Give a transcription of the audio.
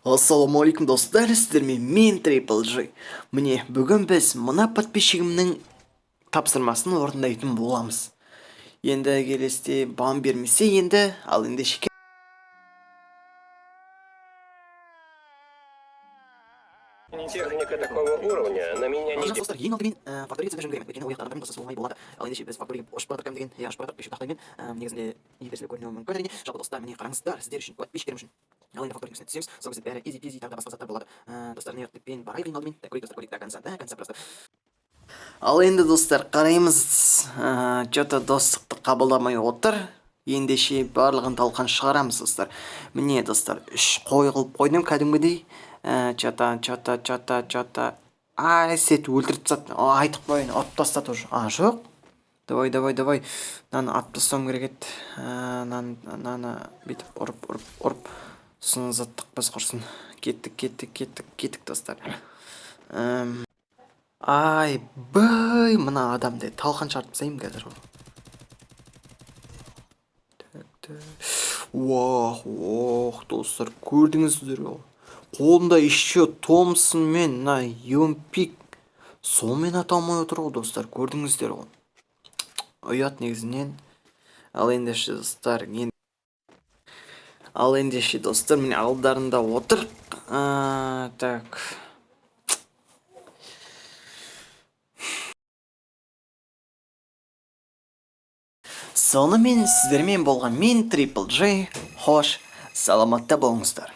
Ассалаумағалейкум, достар! Сіздермен мен, Трипл Джи. Міне, бүгін біз мына подписчигімнің тапсырмасын орындайтын боламыз. Енді келесіде бан бермесе енді, ал ендеше. Техника такого уровня на меня не Жақсы, достар, ең алдымен факториге түсіндіріп жіберемін, өйткені ол жақта адамдардың болса, оңай болады. Ал ендеше біз факториге ұшып бара жатырмыз деген, иә, ұшып бара жатырмық, еще тақтаймен. Негізінде ертерек көрінуі мүмкін, әрине. Жалпы, достар, міне, қараңыздар, сіздер үшін, подписчиктерім үшін. Ал енді факторидің үстіне түсеміз, сол кезде бәрі изи пизи, тағы да басқа заттар болады. Достар, мына жақпен барайық ең алдымен. Так, көрейік, достар, көрейік, до конца, до конца просто. Ал енді, достар, қараймыз, че-то достықты қабылдамай отыр. Ендеше барлығын талқан шығарамыз, достар. Міне, достар, үш қой қылып қойдым кәдімгідей. Че-то, че-то, че-то, че-то, ай, сет өлтіріп тастады. Айтып қояйын, атып тастады уже. А, жоқ, давай, давай, давай, мынаны атып тастауым керек еді. Мынаны, мынаны бүйтіп ұрып, ұрып, ұрып, сосын заттық біз құрсын. Кеттік, кеттік, кеттік, кеттік, достар. Ай бай, мына адамды талқан шығарып тастаймын қазір. Так, так, уах, ох, достар, көрдіңіздер ғой, қолында еще Томпсон мен мына юмпик, сонымен ата алмай отыр ғой, достар, көрдіңіздер ғой, ұят негізінен. Ал ендеше, достар, ал ендеше, достар, міне, алдарында отыр. Так. Сонымен, сіздермен болған мен, Трипл Джей. Хош, саламатта болыңыздар.